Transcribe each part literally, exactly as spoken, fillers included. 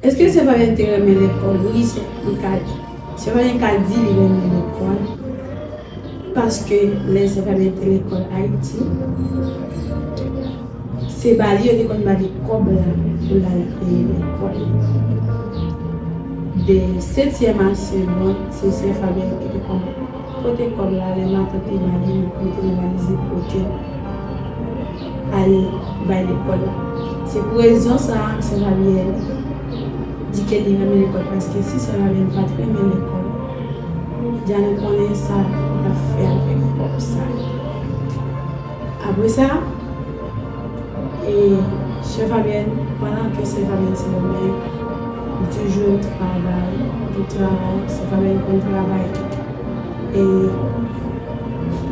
Èske sè Fabyèn te renmen lekòl? Wi, sè, m ka di. Sè Fabyèn ka di li renmen lekòl. Paske lè sè Fabyèn te lekòl Ayiti, se ba li yo te konn ba li kòb la pou l al peye lekòl. De setyèm a segonn, se sè Fabyèn ki te konn pote kòb la, lè matant li ba li, li te nan valiz li pote al bay lekòl la. Se pou rezon sa a, sè Fabyèn di ke li renmen lekòl, paske si sè Fabyèn pa t renmen lekòl, dja nou konnen sa l ap fè avèk kòb sa. Apre sa, e, sè Fabyèn, pandan ke sè Fabyèn se yon mè, li toujou travay, li travay, sè Fabyèn konn travay tou. E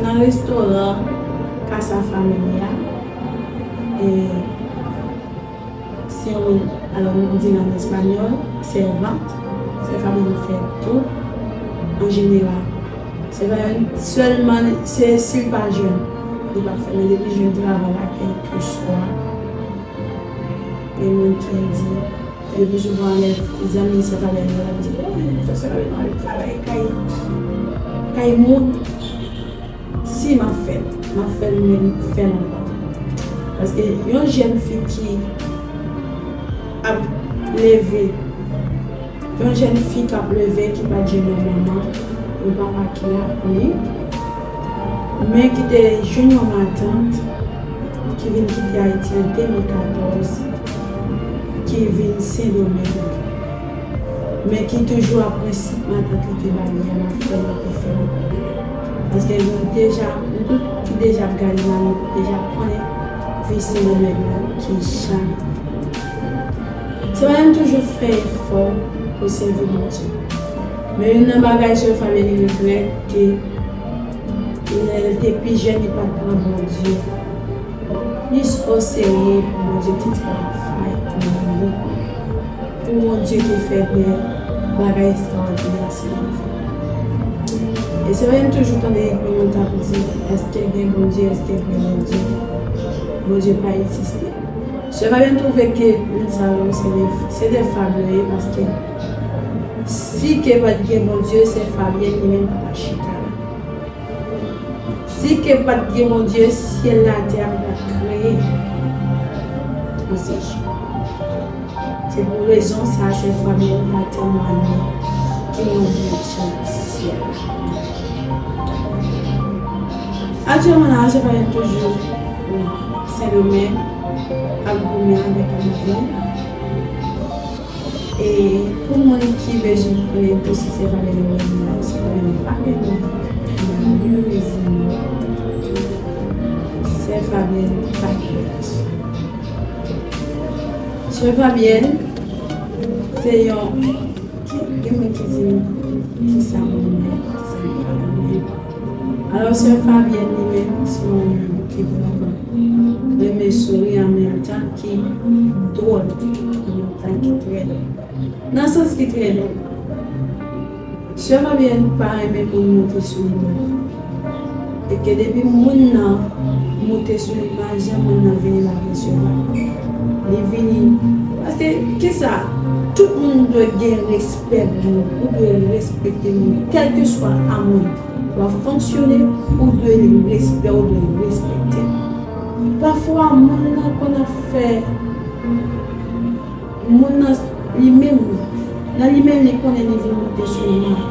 nan restoran Casa Familia, e, se yon, alò, nou di an espanyòl, sèvant, sè Fabyèn fè tou, an jeneral. Sè Fabyèn sèlman, se si l pa jwenn, li pa fè, men depi l jwenn travay la, kèlkeswa, gen moun ki di, le pli souvan, lè zanmi sè Fabyèn yo, y ap di, "O, fè sè Fabyèn al travay kay, kay moun." Si m ap fè l, m ap fè l, men m fè l ankò. Paske yon jèn fi ki ap leve, yon jèn fi k ap leve, ki pa t jwenn yon manman, yon papa ki la pou li, men ki te jwenn yon matant, ki vin kite Ayiti an de mil katòz, ki vin Sendomeng, men ki toujou ap prensip matant li te ba li a, l ap fè l, l ap fè l. Paske nou deja, nou tout ki deja ap gade la, nou deja konnen vi Sendomeng nan ki jan. Sè Fabyèn toujou fè efò pou sèvi Bondye. Men youn nan bagay sè Fabyèn regrèt, ke lè l te pi jèn, li pa t pran Bondye plis o serye pou Bondye te travay nan li, pou Bondye te fè de bagay ekstraòdinè sou lavi li. E se vre, m toujou tande gen moun k ap di, "Èske gen Bondye? Èske gen Bondye?" Bondye pa egziste. Sè Fabyèn twouve ke moun sa yo se de, se de fab yo ye, paske si ke pa t gen Bondye, sè Fabyèn li menm pa t ap chita la. Si ke pa t gen Bondye, syèl la, tè a pa t ap kreye an sèt jou. Se pou rezon sa a, sè Fabyèn pa temwanye ke yon Bondye nan syèl la. Aktyèlman la, sè Fabyèn toujou Sendomeng, ap goumen avèk lavi. E pou moun ki bezwen konnen dosye sè Fabyèn yo, sè Fabyèn pa gen nouvo. Malerezman, sè Fabyèn pa gen. Sè Fabyèn se yon, ki, gen moun ki di m kisa m renmen, kisa m pa renmen. Alò, sè Fabyèn li menm se yon moun ki vrèman renmen souri, an menm tan ki dwòl, an menm tan ki trè dwòl. Nan sans ki trè dwòl. Sè Fabyèn pa renmen moun moute sou li mal. E ke depi moun nan moute sou li mal, jan moun nan vini lave sè Fabyèn. Li vini. Paske, kisa? Tout moun dwe gen respè pou ou. Ou dwe respekte moun. Kèlkeswa a moun w ap fonksyone, ou dwe li respè, ou dwe respekte l. Pafwa, moun nan konn ap fè, moun nan li menm, nan li menm li konnen li vin moute sou li mal.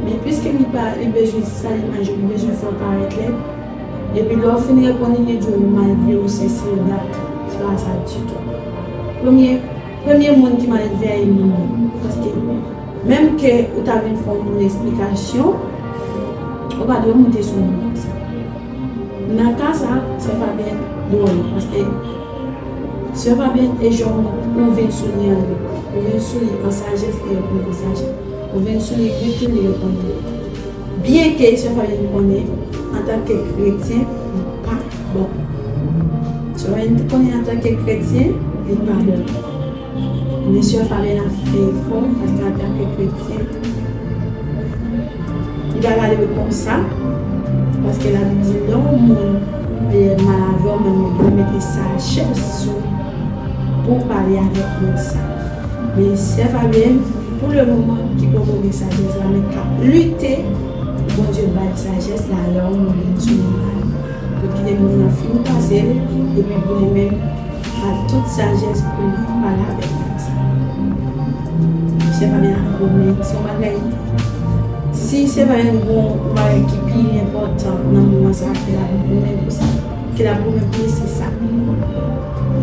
Men piske li pa, li bezwen sal imaj ou, li bezwen fè w parèt lèd. Epi lè w fin reponn li, li di w malgre ou sesi ou dat. Se pa sa ditou. Premye, premye moun ki mal elve a e moun nan. Paske menm ke ou ta vin fè yon moun esplikasyon, ou pa dwe moute sou moun konsa. Nan ka sa, sè Fabyèn dwòl, paske sè Fabyèn e jan ou vin sou li an reponn. Ou vin sou li an sajès, li reponn an sajès. Ou vin sou li gri tou, li reponn gri. Byenke sè Fabyèn konnen, antanke kretyen, li pa bon. Sè Fabyèn konnen antanke kretyen, li pa bon. Men sè Fabyèn ap fè efò, paske antanke kretyen, li pa gade w konsa, paske Labib di, lè yon moun, e, mal avè w, men ou dwe mete sajès sou pou w pale avèk moun sa. Men sè Fabyèn, pou le moman, ki poko gen sajès la, men k ap lite pou Bondye ba l sajès la, lè yon moun vin sou li mal. Pou kite moun nan fin pase l, epi pou li menm, pa tout sajès pou li pale avèk moun sa. Sè Fabyèn ap goumen, se yon bagay. Si sè Fabyèn gen yon bagay ki pi enpòtan nan moman sa, ke l ap goumen pou sa. Ke l ap goumen pou li, se sa.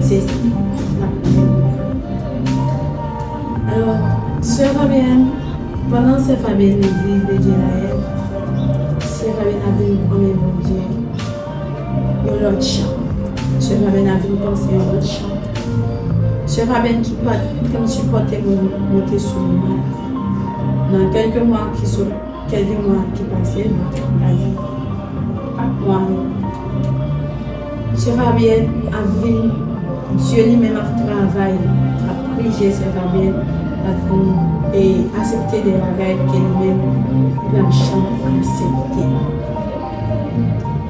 Se sa. L ap goumen pou li. Alò, sè Fabyèn, pandan sè Fabyèn legliz de Dye la yè, sè Fabyèn ap vin konnen Bondye yon lòt jan. Sè Fabyèn ap vin panse yon lòt jan. Sè Fabyèn ki pa t konn sipòte moun monte sou li mal. Nan kèlke mwa ki sot, kèlke mwa ki pase, m pa di kat mwa, non. Sè Fabyèn ap vin, Dye li menm ap travay, ap korije sè Fabyèn, ap vin e aksepte de bagay ke li menm li p ap janm aksepte.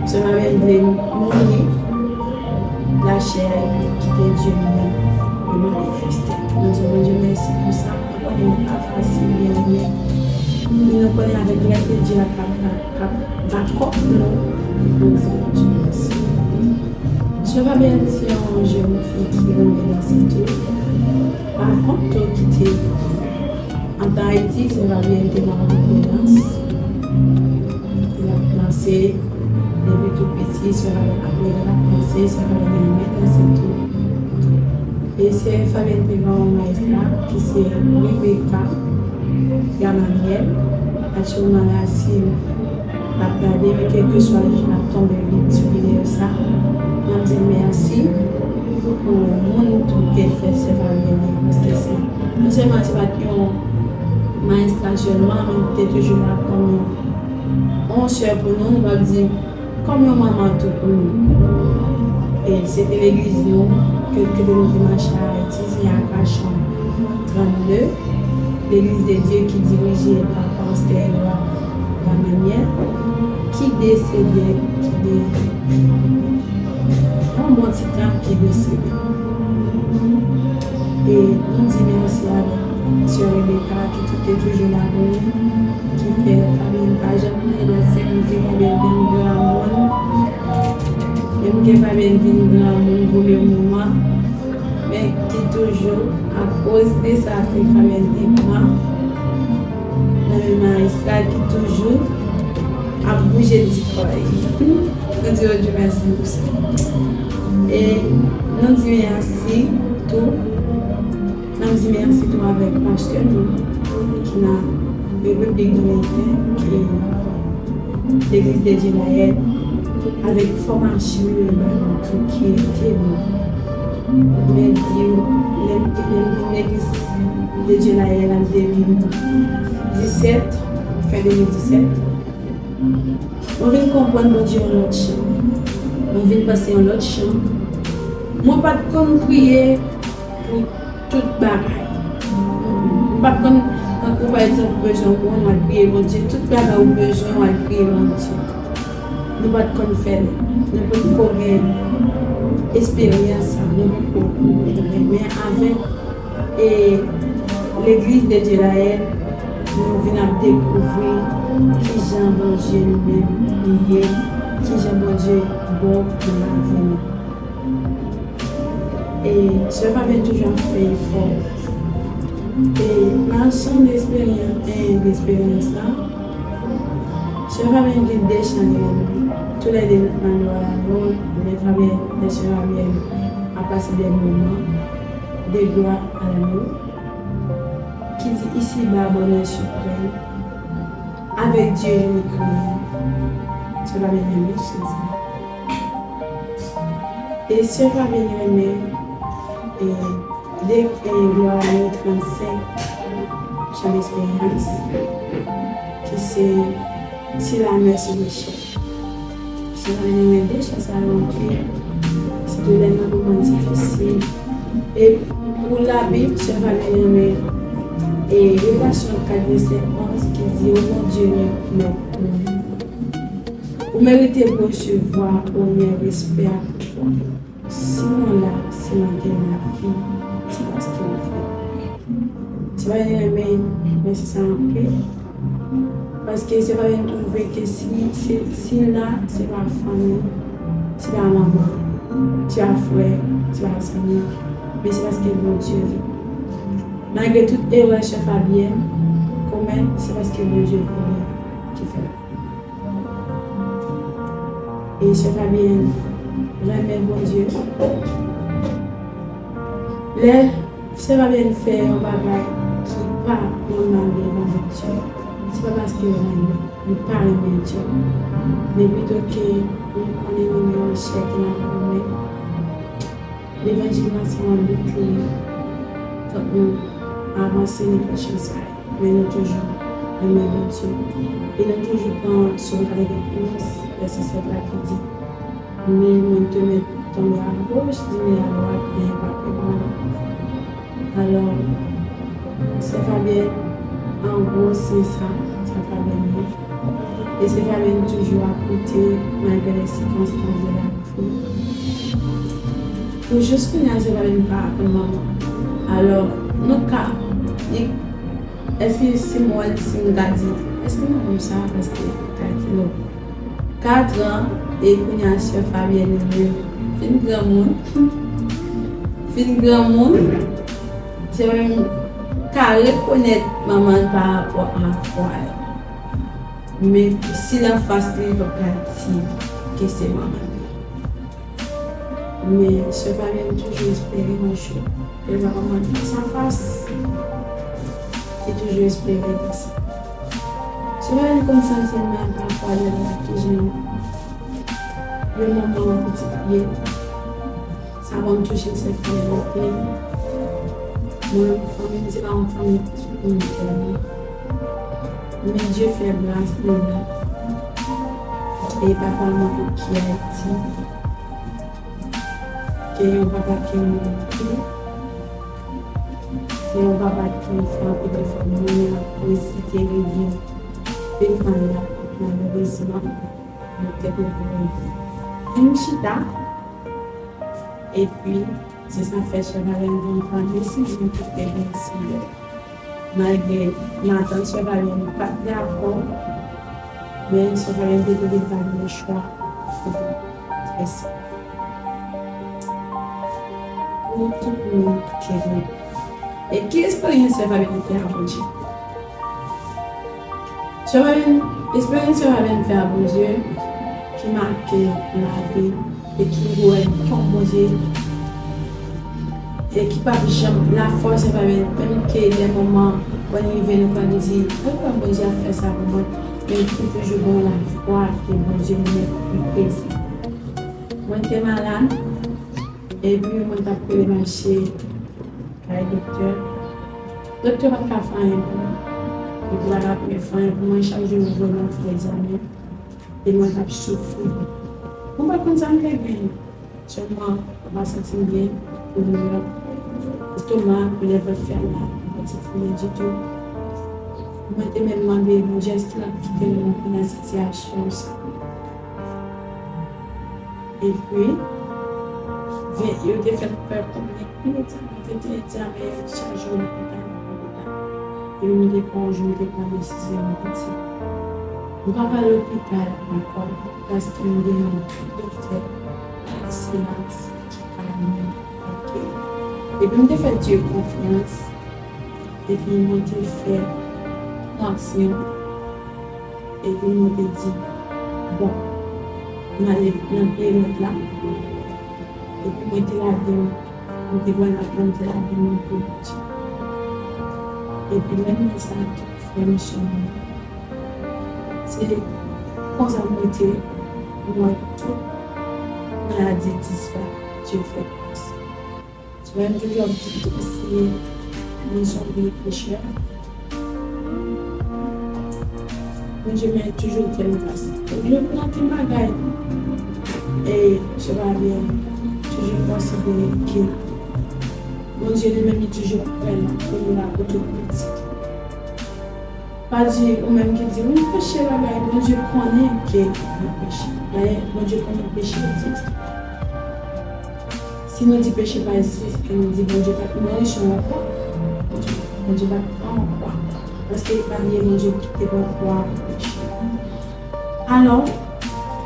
Sè Fabyèn vle mouri, lachè a, epi kite Dye li menm li manifeste. Nou di Bondye mèsi pou sa. Nou konnen li pa fasil, men nou konnen avèk lèd de Dye a k ap, k ap, k ap bakòp nou, nou di Bondye mèsi. Sè Fabyèn se yon jèn fi ki renmen danse tou. Pa kont tou ki te antan Ayiti, sè Fabyèn te nan yon gwoup de dans. L ap danse depi tou piti, sè Fabyèn ap leve l ap danse, sè Fabyèn renmen danse tou. E sè Fabyèn te gen yon maestra ki se Rebecca Gamaliel. Aktyèlman la, si l ap gade, men kèlkeswa jan l ap tonbe sou videyo sa, n ap di l mèsi pou moun tou ke l fè sè Fabyèn ye, paske se, non sèlman se pa t yon maestra sèlman, men li te toujou la kòm yon, yon sè pou nou, nou p ap di kòm yon manman tou pou nou. E se te legliz nou, ke, kote nou te mache a Ayiti, se a Kachon trannde, legliz de Dye ki dirije pa pastè Edouard Lamanière, ki desede, ki de, yon bon ti tan ki desede. E nou di mèsi avèk sè Rebecca ki tou-, te toujou la pou nou, ki fè Fabyèn pa janm bliye danse, menm ke Fabyèn vin granmoun, menm ke Fabyèn vin granmoun pou le moman, men ki toujou ap oze sa ke Fabyèn te pran nan men maestra ki toujou ap bouje ti kò l. Nou di Bondye mèsi pou sa. E nou di mèsi tou. N ap di mèsi tou avèk pastè nou ki nan Repiblik Dominikèn, ki Legliz de Dye Nayèl, avèk fòmasyon yo ba nou tou ki ede nou. Mwen di w, lè m te, lè m vin Legliz de Dye Nayèl an de mil disèt, fen de mil disèt, mwen vin konprann Bondye yon lòt jan. Mwen vin panse yon lòt jan. Mwen pa t konn priye pou tout bagay. M pa t konn, tankou pa egzanp, ou bezwen yon moun, w al priye Bondye. Tout bagay ou bezwen, w al priye Bondye. Nou pa t konn fè l. Nou pa t ko gen esperyans sa. Nou pa t ko gen. Men avèk, e, Legliz de Dye Nayèl, nou vin ap dekouvri kijan Bondye li menm li ye, kijan Bondye bon nan lavi nou. E sè Fabyèn toujou ap fè efò. E nan chan de esperyans, e, de esperyans la, sè Fabyèn gen de chan li renmen. Toulède nan lwa la, bon, lè Fabyèn, lè sè Fabyèn ap pase de moman de glwa a Dieu, ki di ici-bas bonheur suprême, avec Dieu je me crée. Sè Fabyèn renmen chan sa. E sè Fabyèn renmen, e, de, e, glwa a Dieu trannsenk, chan de esperyans, ki se Si la mer se déchire. Sè Fabyèn renmen de chan sa yo anpil. Sitou lè nan moman difisil. E pou Labib, sè Fabyèn renmen, e, Revelasyon kat, vèsè onz, ki di, O Bondye, remèt nou. Ou merite resevwa onè, respè ak glwa. Si mwen la, si mwen gen lavi, se paske ou fè. Mwen renmen mesaj sa anpil. Paske se pa yon twouve ke si, si, si l la, se pa fanmi, se pa manman, se pa frè, se pa zanmi, men se paske Bondye vle. Malgre tout erè sè Fabyèn komèt, se paske Bondye vle ki fè l. E sè Fabyèn renmen Bondye. Lè sè Fabyèn fè yon bagay ki pa nòmal devan Bondye, se pa paske l renmen, li pa renmen Dye. Men pito ke nou konnen nou gen yon chè ki nan goumen, levanjil la se yon lit li ye. Fòk nou avanse nenpòt jan sa ye. Men nou toujou renmen Bondye. E nou toujou pran Sòm katrevenn onz, vèsè sèt la ki di, Mil mwen te mèt tonbe agoch, di mil adwat, men pa pou mwen. Alò, sè Fabyèn, an gwo, se sa, sè Fabyèn ye. E sè Fabyèn toujou ap lite malgre les circonstances de la vie. Pou jis kounye a, sè Fabyèn pa konn manman. Alò, nou ka, li, èske si m wè l, si m ka di, èske manman m sa, paske kalkile w. Katran, e kounye a sè Fabyèn li menm fin granmoun. Fin granmoun, se menm ka rekonèt manman l pa rapò a vwa l. Men si l anfas li, li p ap ka di ke se manman li. Men sè Fabyèn toujou espere yon jou. Lè l va konprann fas a fas, li toujou espere konsa. Sè Fabyèn konn santi l mal pafwa lè l wè kijan yon manman yon pitit ye. Sa konn touche sè Fabyèn anpil. Mwen, fanmi m se pa yon fanmi ki pou m tèlman. Men Dye fè gras li la. E papa m anpil ki Ayiti. Ke yon papa ki mouri. Se yon papa ki fè anpil efò. Mwen ap rezite li vin, vin pale la. Malerezman, nou te bezwen vin chita. Epi, se sa fè sè Fabyèn vin pran desizyon pou te vin Seyè. Malgre matant sè Fabyèn pa t dakò, men sè Fabyèn te vle pa gen chwa pou l fè sa. Pou tout moun ki vle. E ki esperyans sè Fabyèn te fè a Bondye? Sè Fabyèn, esperyans sè Fabyèn fè a Bondye ki make lavi l e ki wè kòm Bondye e ki p ap janm lafwa sè Fabyèn, menm ke dè moman wè n rive nou konn di, mwen kwè Bondye ap fè sa pou mwen, men ki toujou gen lafwa ke Bondye mèt li prezan. Mwen te malad, epi mwen t ap pede mache kay doktè. Doktè pa t ka fè anyen pou mwen. Doktè pa t ap fè anyen pou mwen. Chak jou yo voye m ap fè egzamen. E mwen t ap soufri. Mwen pa t konn sa m te gen. Sèlman, mwen pa santi m byen. Pou mwen, estoma, pou lè vant fè m la, mwen pa t santi m byen ditou. Mwen te menm mande Bondye èske l ap kite m nan sitiyasyon sa. Epi, ven, yo te fè m fè konbyen pil egzamen, venteyen egzamen, chak jou lopital, lopital. Epi, m te pran yon jou, m te pran desizyon, m te di, m pa pral lopital ankò, paske m gen yon doktè ekselans ki ka mennen m. Epi, m te fè Dye konfyans, epi mwen te fè tanksyon. Epi mwen te di, bon, m ale nan pye nòt la. Epi mwen te lage m, mwen te pran lapè, mwen te lage m nan pye Bondye. Epi menm lè sa a tou, frè m, sè m, se konsa mwen te, mwen tout maladi disparet, Dye fè gras. Sè m toujou ap di tou, si nou se yon vye pechè, Bondye men toujou fè nou pase. Yo nan anpil bagay, e se pa byen, toujou konsidere ke Bondye li menm li toujou prè pou nou la pou tout pitit. Pa di ou menm ki di, "M peche bagay," Bondye konnen ke nou peche. Dayè, Bondye konnen peche egziste. Si nou di peche pa egziste, e nou di Bondye pa t mouri sou yon kwa, Bondye pa t Bondye pa t pran yon kwa. Paske pa bliye Bondye ki te pran kwa a pou peche. Alò,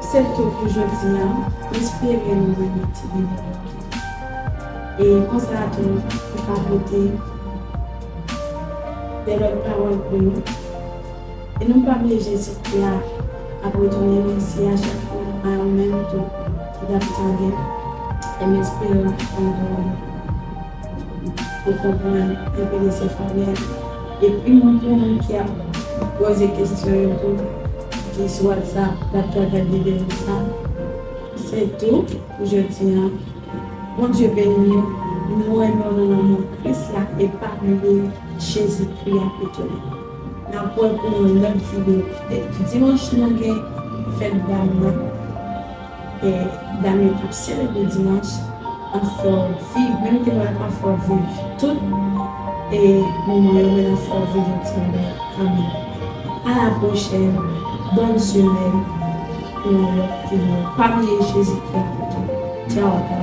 se tou pou jodi a, m espere nou renmen ti videyo. E konsa tou, nou ka pote de lòt pawòl pou nou. E nou pa bliye Jezikri a ap retounen, men se a chak moman menm tou ki t ap tande. E m espere w konprann, ou konprann enpe de se fòmèl. Epi mwen pou moun ki ap poze kesyon yo tou, ki sou WhatsApp, k ap gade videyo sa. Se tou pou jodi a. Bondye beni w. Nou renmen w nan lanmou Kris la e pa bliye Jezikri ap retounen. N ap wè pou yon lòt videyo. Dimanch nou gen fèt dam nan. E dam yo k ap selebre dimanch. Ann fè w viv, menm ke nou pa fè w viv tout e moman yo, men ann fè w viv yon ti moman kanmenm. A la pwochèn, bòn semèn pou yon lòt videyo. Pa bliye Jezikri ap retounen. Tchaw.